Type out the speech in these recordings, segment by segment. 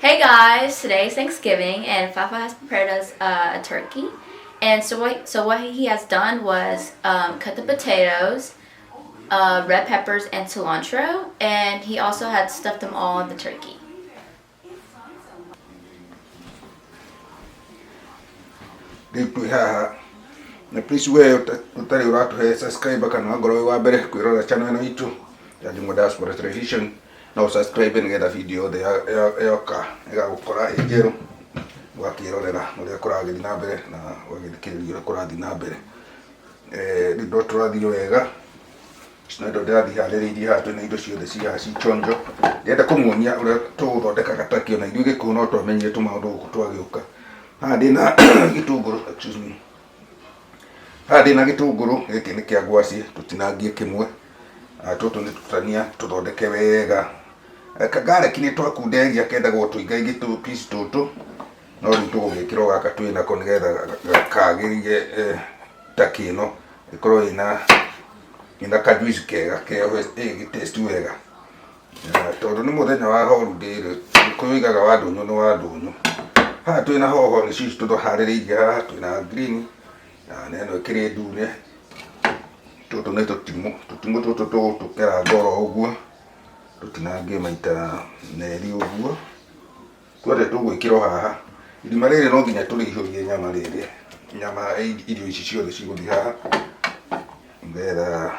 Hey guys, today is Thanksgiving and Fafa has prepared us a turkey. And so what he has done was cut the potatoes, red peppers, and cilantro, and he also had stuffed them all in the turkey. Rĩu twĩ haha na please, we ũtarĩ ũratũhe subscribe kana ngorwo wĩ wa mbere kwĩrora channel ĩno itũ ya Jungwa Diaspora Television, no subscribe nĩgetha video yothe yoka ĩgagũkora ĩ njerũ, ũgakĩrorera ũrĩa kũragĩthiĩ na mbere na ũgagĩthikĩrĩria ũrĩa kũrathiĩ na mbere. Rĩu no tũrathiĩ wega na indo ndĩrathiĩ harĩrĩirie haha. Twĩna indo ciothe ci haha ci chonjo. Ndĩrenda kũmuonia ũrĩa tũgũthondeka gataki, ona ithuĩ Gĩkũyũ no twamenyire tũmaũndũ gũkũ twagĩũka. Haha ndĩna gĩtũngũrũ, excuse me, haha ndĩna gĩtũngũrũ gĩkĩ nĩ kĩa ngwacĩ, tũtinangie kĩmwe. Tũtũ nĩ tũtania tũthondeke wega. Kagareki nĩ twakunderia kendagwo tũingaingĩ tũ piece tũtũ, no rĩu tũgũgĩkĩra o gaka twĩ nako nĩgetha kagĩrie turkey ĩno ĩkorwo ĩna kajuice kega keho, ĩgĩ wega. Tondũ nĩ mũthenya wa holiday rĩ, Gĩkũyũ oigaga wa ndũnyũ nĩ wa ndũnyũ. Haha twĩna hoho, nĩcio ici tũharĩrĩirie haha. Twĩna green na ĩno ĩkĩrĩ ndune. Tũtũ nĩ tũtimũ. Tũtimũ tũtũ tũgũtũkeranga oro ũguo, tũtinangie maita merĩ ũguo. Tuothe tũgwĩkĩra o haha. Irima rĩrĩ no nginya tũrĩihũrie nyama rĩrĩ. Nyama, irio ici ciothe cigũthiĩ haha nĩgetha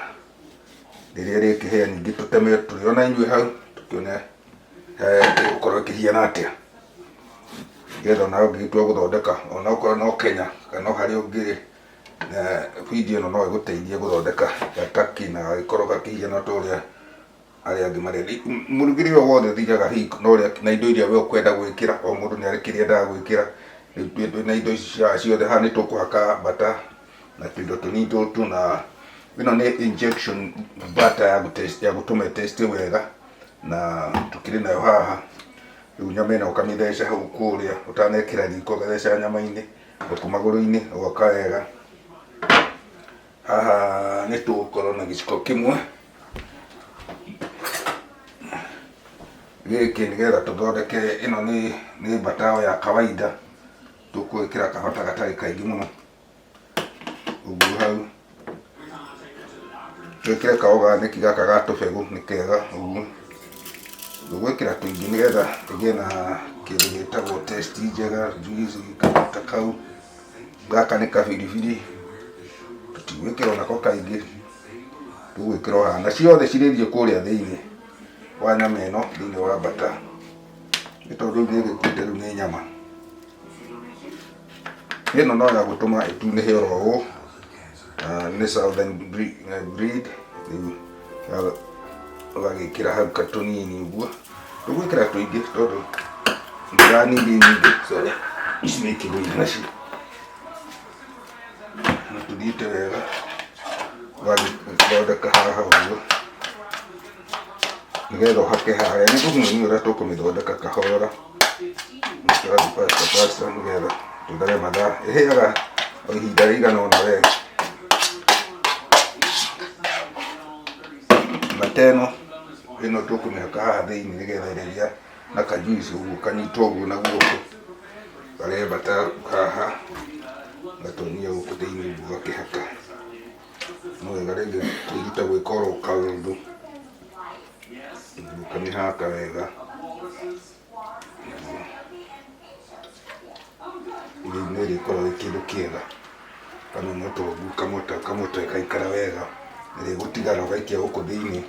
rĩrĩa rĩkĩhĩa ningĩ tũteme tũrĩ ona inyuĩ hau, tũkĩone ĩgũkorwo ĩkĩhiana atĩa, nĩgetha onawe ũngĩgĩtua gũthondeka, ona okorwo no Kenya kana o harĩa ũngĩrĩ, video ĩno no ĩgũteithie gũthondeka gataki na gagĩkorwo gakĩhiana ta ũrĩa arĩa angĩ marenda. Mũrugĩre o wothe ũthiaga hihi na ũrĩa na indo iria we ũkwenda gwĩkĩra. O mũndũ nĩ arĩ kĩrĩa endaga gwĩkĩra. Rĩu twĩna indo ici ciothe haha, nĩ tũkũhaka butter na tũindo tũnini tũtũ, na ĩno nĩ injection butter ya gũtest, ya gũtũma ĩteste wega, na tũkĩrĩ nayo haha. Rĩu nyama ĩno ũkamĩtheca hau kũrĩa ũtanekĩra riko, ũgatheca nyama-inĩ gũkũ magũrũ-inĩ, ũgoka wega. Haha nĩ tũgũkorwo na gĩciko kĩmwe gĩkĩ nĩgetha tũthondeke. Ĩno nĩ butter ya kawaida, tũgwĩkĩra kabata gatarĩ kaingĩ mũno ũguo hau. Twĩkĩre ka organic gaka ga tũbegũ, nĩ kega ũguo. Tũgwĩkĩra tũingĩ nĩgetha ĩgĩe na kĩndũ gĩtagwo taste njega, juice ta kau. Gaka nĩ kabiribiri, tũtigwĩkĩra onako kaingĩ, tũgwĩkĩra o haha, na ciothe cirĩthiĩ kũrĩa thĩinĩ wa nyama ĩno, thĩinĩ wa butter, nĩ tondũ rĩu nĩ ĩgĩkuĩte, rĩu nĩ nyama. Ĩno no ya gũtũma ĩtunĩhe oro ũũ. Nĩ southern breed. Rĩu ũgagĩkĩra hau katũnini ũguo, ndũgwĩkĩra tũingĩ tondũ ndũranindi nyingĩ. Sorry, ici nĩ ikĩgũire nacio na tũthiĩte wega. Ũgagĩthondeka haha ũguo nĩgetha ũhake harĩa. Nĩ ngũmuonia ũrĩa tũkũmĩthondeka kahora, tũrathiĩ faster faster nĩgetha tũthare mathaa. Ĩhĩaga o ihinda rĩigana ũna wee. Butter ĩno ĩno tũkũmĩhaka haha thĩinĩ nĩgetha ĩrĩgĩa na kajuici ũguo, kanyitwo ũguo na guoko, karĩa butter haha, gatonyia gũkũ thĩinĩ ũguo, gakĩhaka. No wega rĩngĩ kwĩruta gwĩka oro kaũndũ, ũkamĩhaka wega. Rĩu nĩ ĩrĩkorwo ĩ kĩndũ kĩega. Kamĩmota ũguo, kamota kamota ĩgaikara wega, ĩrĩgũtigara ũgaikia gũkũ thĩinĩ.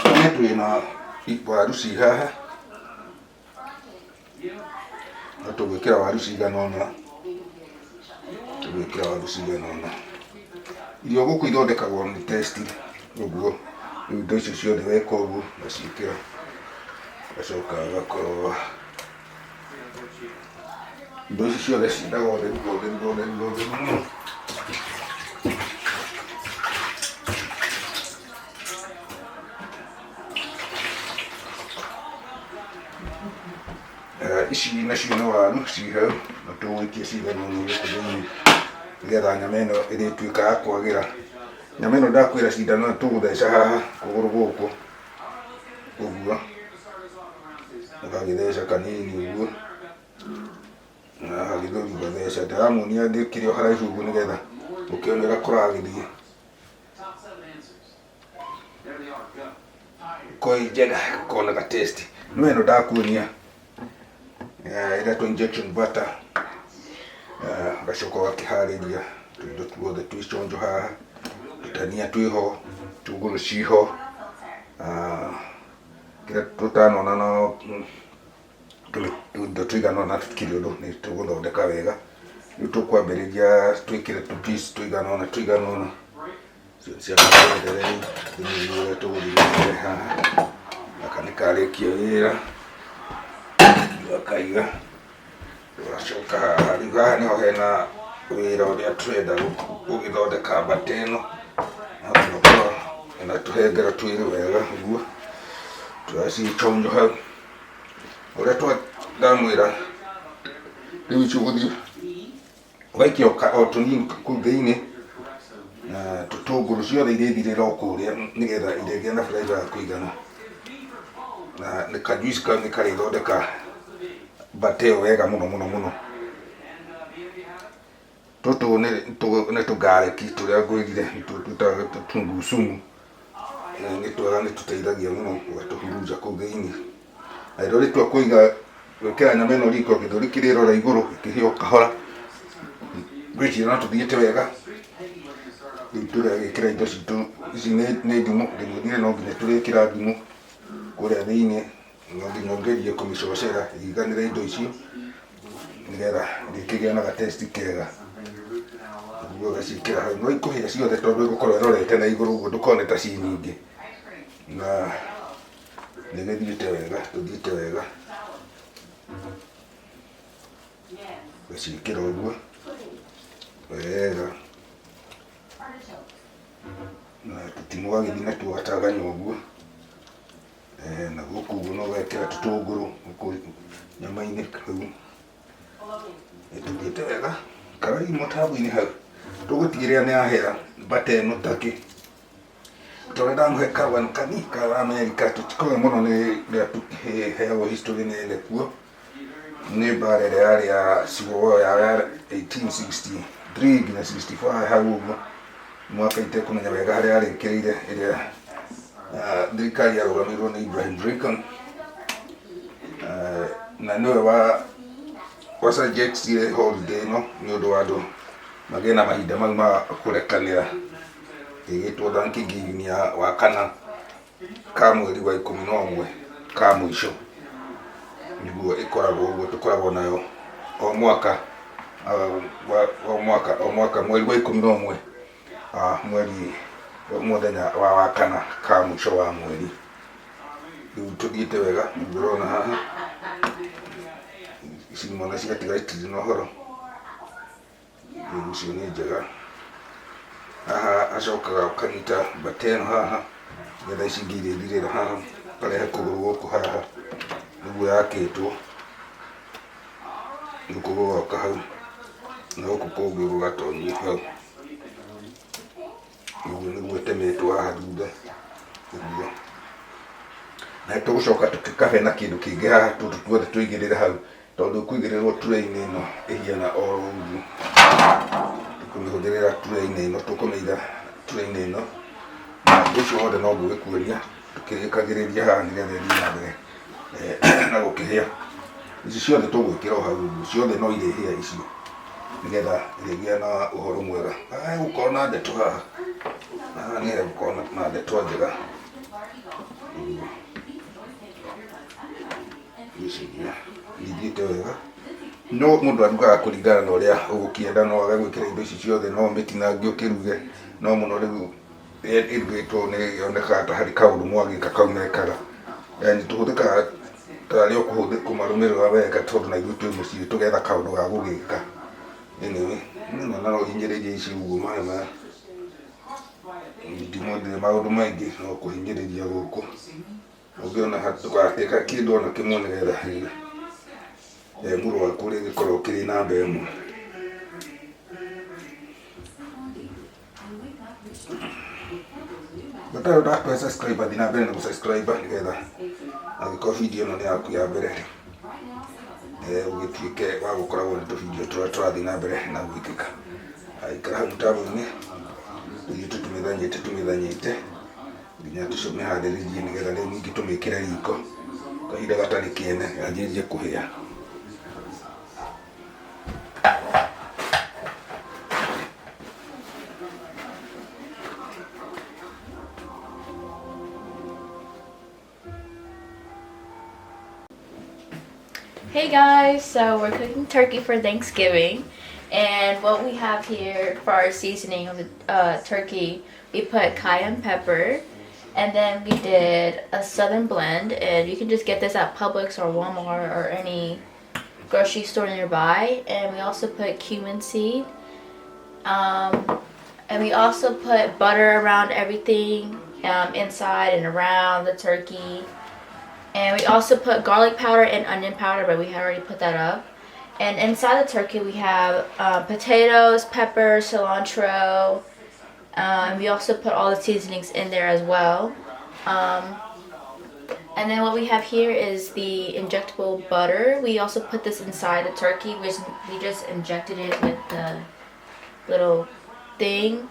Ningĩ twĩna waru ci haha, no tũgwĩkĩra waru cigana ũna, tũgwĩkĩra waru cigana ũna. Irio gũkũ ithondekagwo nĩ taste ũguo. Rĩu indo icio ciothe weka ũguo, ũgaciĩkĩra, ũgacoka ũgakorwo indo ici ciothe ciendaga ũtheru, ũtheru, ũtheru, ũtheru mũno. Ici nacio nĩ waru ci hau, na tũgũikia cigana ũna gũkũ thĩinĩ nĩgetha nyama ĩno ĩrĩtuĩka ya kwagĩra. Nyama ĩno ndakwĩra cindano tũgũtheca haha kũgũrũ gũkũ ũguo, ũgagĩtheca kanini ũguo, na haha gĩthũri ũgatheca. Ndĩramuonia ndĩkĩrĩ o haraihu ũguo nĩgetha ũkĩone ũrĩa kũragĩthiĩ. Koi njega gũkorwo na ga taste. No ĩno ndakuonia ĩretwo injection butter, ũgacoka ũgakĩharĩria tũindo tuothe twĩ chonjo haha, tũtania twĩho, itũngũrũ ciho, kĩrĩa tũtanona no tũindo tũigana ũna tũtikĩrĩ ũndũ, nĩ tũgũthondeka wega. Rĩu tũkwambĩrĩria twĩkĩre tũ piece tũigana ũna tũigana ũna cia twenderere rĩu ũrĩa tũgũthiĩ na mbere haha. Gaka nĩ karĩkia wĩra, gakaiga. Tũgacoka haha, rĩu haha nĩho hena wĩra ũrĩa tũrenda gũgĩthondeka mbata ĩno. No nginya ũkorwo na tũhengere twĩrĩ wega ũguo, tũracichonjo hau. Ũrĩa ndamwĩra, rĩu ici ũgũthiĩ ũgaikia o tũnini kũu thĩinĩ, na tũtũngũrũ ciothe irĩthirĩra o kũrĩa nĩgetha irĩgĩa na flavour ya kũigana. Na nĩ ka juice kau nĩ karĩthondeka mbata ĩyo wega mũno mũno mũno. Tũtũ nĩ tũngarĩki tũrĩa ngwĩrire nĩtuo twĩtaga tũtunguu sumu, na nĩ twega nĩ tũteithagia mũno ũgatũhurunja kũu thĩinĩ. Na rĩrĩa ũrĩtua kũiga gwĩkĩra nyama ĩno riko gĩthũri kĩrĩrora igũrũ gĩkĩhĩa o kahora, ngwĩciria no tũthiĩte wega. Rĩu tũragĩkĩra indo citũ, ici nĩ ndimũ, ndĩmwĩrire no nginya tũrĩkĩra ndimũ kũrĩa thĩinĩ, no nginya ũgerie kũmĩcocera ĩiganĩre indo icio, nĩgetha ĩkĩgĩe na ga taste kega. Ũguo ũgaciĩkĩra hau, no ikũhĩa ciothe tondũ ĩgũkorwo ĩrorete na igũrũ ũguo ndũkone ta ciĩ nyingĩ. Na nĩ gĩthiĩte wega, tũthiĩte wega. Ũgaciĩkĩra ũguo wega, na tũtimũ ũgagĩthiĩ natuo ũgataganya ũguo. Na gũkũ ũguo no ũgekĩra tũtũngũrũ gũkũ nyama-inĩ hau. Nĩ tũthiĩte wega, karai mũtambo-inĩ hau, tũgũtigĩrĩra nĩ yahĩa mbata ĩno takĩ. Tondũ ndamũhe karũgano kanini ka Amerika, tũtikoĩ mũno nĩ ũrĩa tũheagwo history nĩ ene kuo, nĩ mbara ĩrĩa yarĩ ya Civil War ya 1863 nginya 65 hau ũguo, mwaka itekũmenya wega harĩa yarĩkĩrĩire, ĩrĩa thirikari yarũgamĩrĩirwo nĩ Abraham Lincoln, na nĩwe wa suggest-ire holiday ĩno nĩ ũndũ wa andũ magĩe na mahinda mau ma kũrekanĩra. Ĩgĩtwo Thanksgiving ya wa kana ka mweri wa 11 ka mũico, nĩguo ĩkoragwo ũguo, tũkoragwo nayo o mwaka o mwaka o mwaka mweri wa 11, mweri mũthenya wa wakana ka mũico wa mweri. Rĩu tũthiĩte wega nĩguo ũrona haha, ici imwe ciatiga itirĩ na ũhoro. Rĩu icio nĩ njega. Haha acokaga ũkanyita mbata ĩno haha, nĩgetha ici ingĩ irĩthirĩra haha, ũkarehe kũgũrũ gũkũ haha, nĩguo yakĩtwo, gũkũ gũgoka hau, na gũkũ kũngĩ gũgatonyio hau. Ũguo nĩguo ĩtemetwo haha thutha, ũguo. Na tũgũcoka tũkĩkabe na kĩndũ kĩngĩ haha tũtũ tuothe tũigĩrĩre hau, tondũ ĩkũigĩrĩrwo tray-inĩ ĩno ĩhiana oro ũguo. Tũkũmĩhũthĩrĩra tray-inĩ ĩno, tũkũmĩiga tray-inĩ ĩno, na ũndũ ũcio wothe no ngũgĩkuonia tũkĩrĩkagĩrĩria haha nĩgetha ĩthiĩ na mbere na gũkĩhĩa. Ici ciothe tũgwĩkĩra o hau ũguo, ciothe no irĩhĩa icio nĩgetha irĩgĩa na ũhoro mwega. Haha hegũkorwo na ndeto haha, haha nĩ hegũkorwo na ndeto njega. Ũguo. Ngwĩciria nĩ ithiĩte wega. No mũndũ arugaga kũringana na ũrĩa ũgũkĩenda, no wage gwĩkĩra indo ici ciothe, no ũmĩtinangie ũkĩruge, no mũno rĩu ĩrugĩtwo nĩ yonekaga ta harĩ kaũndũ mwagĩka kau mekaga. Yaani tũhũthĩkaga tarĩ o kũmarũmĩrĩra wega tondũ na ithuĩ twĩ mũciĩ tũgetha kaũndũ ga gũgĩka. Anyway, na no ũhinyĩrĩrie ici ũguo maĩ maya, ndimũ ndĩrĩ maũndũ maingĩ no kũhinyĩrĩria gũkũ. Ũngĩona ndũgateka kĩndũ ona kĩmwe nĩgetha mũro waku ũrĩgĩkorwo ũkĩrĩ namba ĩmwe. Ũtarĩ ũratũhe subscribe, thiĩ na mbere na gũ-subscribe nĩgetha angĩkorwo video ĩno nĩ yaku ya mbere rĩ, ũgĩtuĩke wa gũkoragwo nĩ tũvideo tũrĩa tũrathiĩ na mbere na gwĩkĩka. Ikara hau mũtambo-inĩ, tũthiĩ tũtũmĩthanyĩte tũmĩthanyĩte nginya tũmĩharĩrĩrie nĩgetha rĩu ningĩ tũmĩkĩre riko kahinda gatarĩ kĩene yanjĩrĩrie kũhĩa. Hey guys, so we're cooking turkey for Thanksgiving, and what we have here for our seasoning of the turkey, we put cayenne pepper, and then we did a southern blend, and you can just get this at Publix or Walmart or any grocery store nearby. And we also put cumin seed, and we also put butter around everything, inside and around the turkey. And we also put garlic powder and onion powder, but we had already put that up. And inside the turkey we have potatoes, peppers, cilantro. We also put all the seasonings in there as well. And then what we have here is the injectable butter. We also put this inside the turkey. We just injected it with the little thing.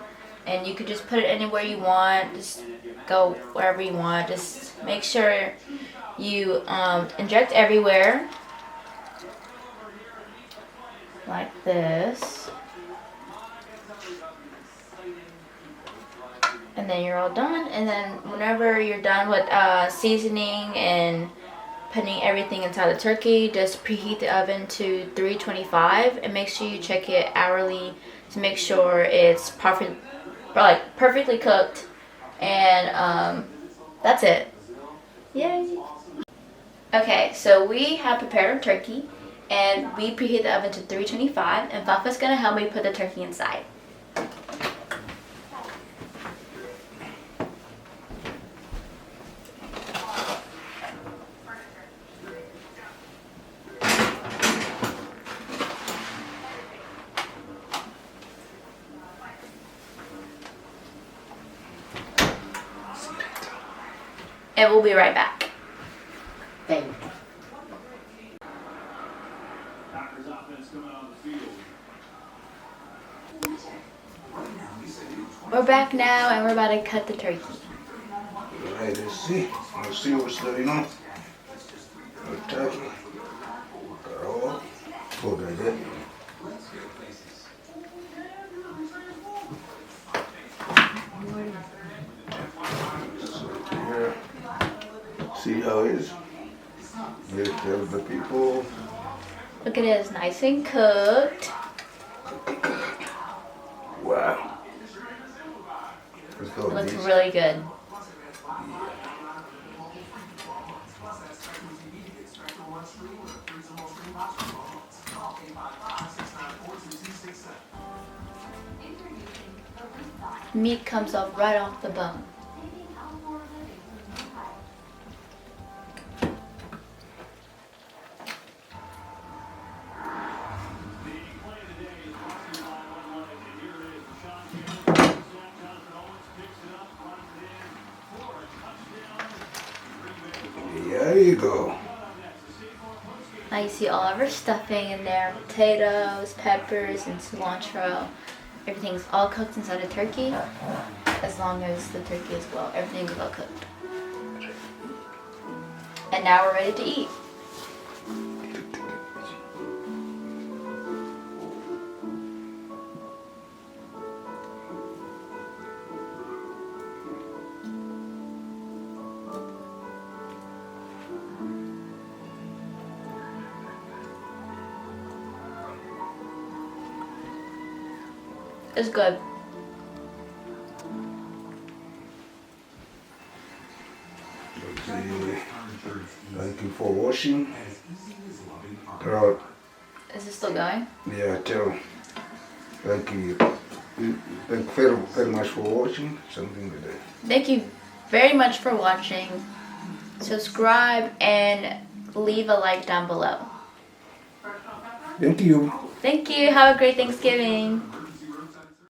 And you could just put it anywhere you want. Just go wherever you want. Just make sure you inject everywhere like this, and then you're all done. And then whenever you're done with seasoning and putting everything inside the turkey, just preheat the oven to 325 and make sure you check it hourly to make sure it's perfectly cooked. And that's it. Yay! Okay, so we have prepared our turkey, and we preheat the oven to 325, and Fafa's gonna help me put the turkey inside. And we'll be right back. Thank you. Packers offense coming on the field. We're back now, and we're about to cut the turkey. Right, let's see. Let's see what's going on. The turkey. Got all good right there. So here, see how it is. Here, tell the people. Look at it, it's nice and cooked. Wow. Let's go. It looks these. really good. Meat comes off right off the bone. There you go. Now you see all of our stuffing in there, potatoes, peppers, and cilantro. Everything's all cooked inside a turkey. As long as the turkey is well, everything's well cooked. And now we're ready to eat. It's good. Thank you for watching. Is it still going? Yeah, tell. Thank you. Thank you very, very much for watching. Something like that. Thank you very much for watching. Subscribe and leave a like down below. Thank you. Thank you. Have a great Thanksgiving.